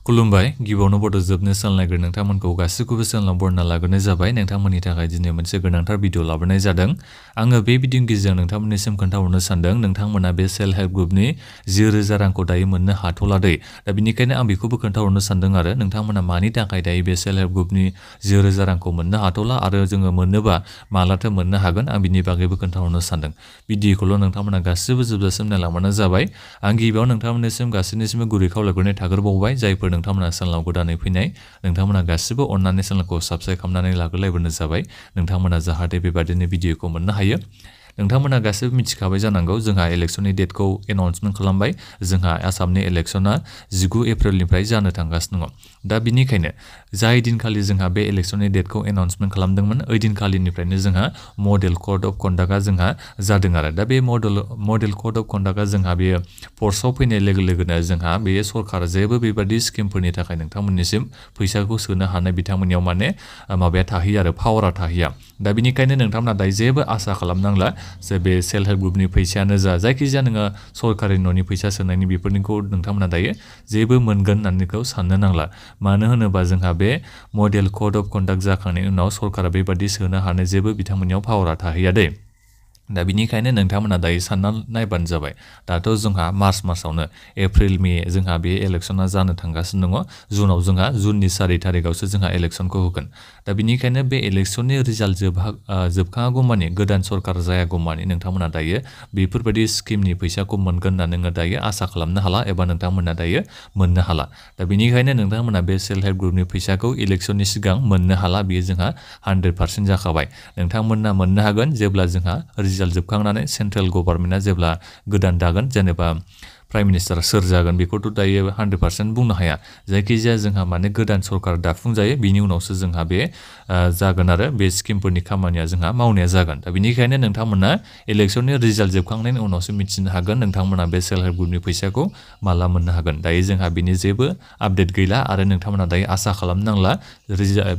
खुलुमबाय गिबियावनो बड' जोबनो सानलायग्रो नोंथांमोनखौ गासैखौबो सानलां बरना लाग्रोनाय जाबाय नोंथांमोननि थाखाय दिनै मोनसे गोनांथार भिडिअ लाबोनाय जादों आङो बे भिडिअनि गेजेरजों नोंथांमोननिसिम खोन्थाहरनो सानदों नोंथांमोना बे सेल्फ हेल्प ग्रुपनि 10,000 रांखौ दायो मोननो हाथ'लादै दा बिनिखायनो आं बेखौबो खोन्थाहरनो सानदों आरो नोंथांमोना मानि थाखाय दायो बे सेल्फ हेल्प ग्रुपनि 10,000 रांखौ मोननो हाथ'ला आरो जोङो मोननोबा मालाथो मोननो हागोन आं बिनि बागैबो खोन्थाहरनो सानदों भिडिअखौल' नोंथांमोना गासिबो जोबजासिम नायलांबानो जाबाय आं गिबियाव नोंथांमोननिसिम गासैनिसिमबो गुरै खावलायग्रोनाय थाग्रोबावबाय जायफोर नोंथांमोना चेनेलाव गोदानै फैनाय नोंथांमोना गासिबो अननानै चेनेलखौ साबस्क्राइब खालामनानै लाग्रोलायबानो जाबाय नोंथांमोना जाहाथे बेबादिनो भिडिअखौ मोननो हायो नोंथांमोना गासिबो मिथिखाबाय जानांगौ जोंहा इलेक्शननि डेटखौ एनाउन्समेन्ट खालामबाय जोंहा आसामनि इलेक्शना 19 एप्रिलनिफ्राय जानो थांगासिनो दङ दा बिनिखायनो जाय दिनखालि जोंहा बे इलेक्शननि डेटखौ एनाउन्समेन्ट खालामदोंमोन ओइ दिनखालिनिफ्रायनो जोंहा मडेल कड अफ कन्डाक्टआ जोंहा जादों आरो दा बे मडेल कड अफ कन्डाक्टआ जोंहा बेयो फर्सआव फैनाय लोगो लोगोनो जोंहा बेयो सरकारा जेबो बेबादि स्किमफोरनि थाखाय नोंथांमोननिसिम फैसाखौ सोनो हानाय बिथांमोननियाव माने माबाया थाहैया आरो पावारा थाहैया दा बिनिखायनो नोंथांमोना दायो जेबो आसा खालामनांला जे बे सेल्फ हेल्प ग्रुपनि फैसायानो जायखिजाया नोङो सरकारि न'नि फैसा सोनायनि बेफोरनिखौ नोंथांमोना दायो जेबो मोनगोन होननानैखौ साननो नांला मानो होनोबा जोंहा बे मडेल कड अफ कन्डाक्ट जाखांनायनि उनाव सरकारा बेबादि सोनो हानाय जेबो बिथांमोननियाव पावारा थाहैया दे दा बिनिखायनो नोंथांमोना दायो सानना नायबानो जाबाय दाथ' जोंहा मार्च मासावनो एप्रिल मे जोंहा बे इलेक्शना जानो थांगासिनो दङ जुनाव जोंहा जुननि 4 तारिखआवसो जोंहा इलेक्शनखौ होगोन दा बिनिखायनो बे इलेक्शननि रिजाल्ट जोबखाङागौमानि गोदान सरकार जायागौमानि नोंथांमोना दायो बेफोरबायदि स्किमनि फैसाखौ मोनगोन होनना नोङो दायो आसा खालामनो हाला एबा नोंथांमोना दायो मोननो हाला दा बिनिखायनो नोंथांमोना बे सेल्फ हेल्प ग्रुपनि फैसाखौ इलेक्शननि सिगां मोननो हाला बेयो जोंहा 100% जाखाबाय नोंथांमोना मोननो हागोन जेब्ला जोंहा रिजाल्ट जोबखांनानै सेन्ट्रेल गभर्नमेन्टआ जेब्ला गोदान दागोन जेनेबा प्राइम मिनिस्टार सोर जागोन बेखौथ' दायो 100% बुंनो हाया जायखिजाया जोंहा माने गोदान सरकार दाफुंजायो बिनि उनावसो जोंहा बे जागोन आरो बे स्किमफोरनि खामानिया जोंहा मावनाया जागोन दा बिनिखायनो नोंथांमोना इलेक्शननि रिजाल्ट जोबखांनायनि उनावसो मिथिनो हागोन नोंथांमोना बे सेल्फ हेल्प ग्रुपनि फैसाखौ माला मोननो हागोन दायो जोंहा बिनि जेबो आपडेट गैला आरो नोंथांमोना दायो आसा खालामनांला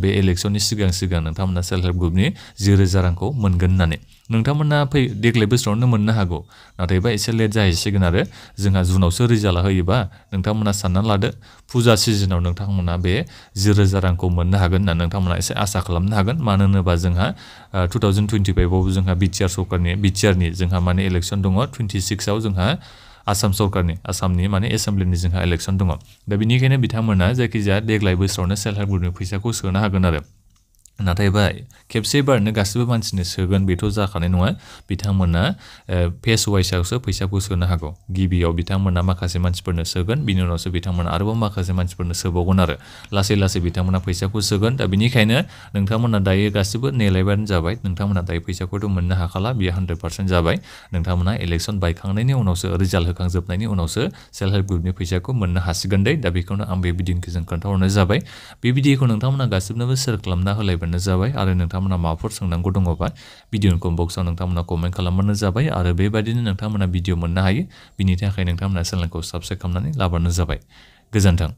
बे इलेक्शननि सिगां नोंथांमोना सेल्फ हेल्प ग्रुपनि 10,000 रांखौ मोनगोन होननानै नोंथांमोना देग्लाय बोसोरावनो मोननो हागौ नाथायबा एसे लेट जाहैसिगोन आरो जोंहा जुनावसो रिजाल्टआ होयोबा नोंथांमोना साननानै लादो फुजा सिजनाव नोंथांमोना बे 10,000 रांखौ मोननो हागोन होनना नोंथांमोना एसे आसा खालामनो हागोन मानो होनोबा जोंहा 2025आव जोंहा बिटिआरनि जोंहा माने इलेक्शन दङ 26आव जोंहा आसामनि माने एसेम्ब्लिनि जोंहा इलेक्शन दङ दा बिनिखायनो बिथांमोना जायखिजाया देग्लाय बोसोरावनो सेल्फ हेल्प ग्रुपनि फैसाखौ सोनो हागोन आरो नाथायबा खेबसे बारनो गासिबो मानसिनो सोगोन बेथ' जाखानाय नङा बिथांमोना फेस वाइसआवसो फैसाखौ सोनो हागौ गिबियाव बिथांमोना माखासे मानसिफोरनो सोगोन बिनि उनावसो बिथांमोना आरोबाव माखासे मानसिफोरनो सोबावगोन आरो लासै बिथांमोना फैसाखौ सोगोन दा बिनिखायनो नोंथांमोना दायो गासिबो नेलायबानो जाबाय नोंथांमोना दायो फैसाखौथ' मोननो हाखाला बियो 100% जाबाय नोंथांमोना इलेक्शन बायखांनायनि उनावसो रिजाल्ट होखांजोबनायनि उनावसो सेल्फ हेल्प ग्रुपनि फैसाखौ मोननो हासिगोन दे दा बेखौनो आं बे भिडिअखौ खोन्थाहरनाय जाबाय बे भिडिअखौ नोंथांमोना गासिबनोबो शेयार खालामना होलायबानो जाबाय आरो नोंथांमोना माबाफोर सोंनांगौ दङबा भिडिअनि कमेन्ट बक्सआव नोंथांमोना कमेन्ट खालामबानो जाबाय आरो बेबायदिनो नोंथांमोना भिडिअ मोननो हायो बिनि थाखाय नोंथांमोना चेनेलखौ साबस्क्राइब खालामनानै लाबानो जाबाय गोजोन्थों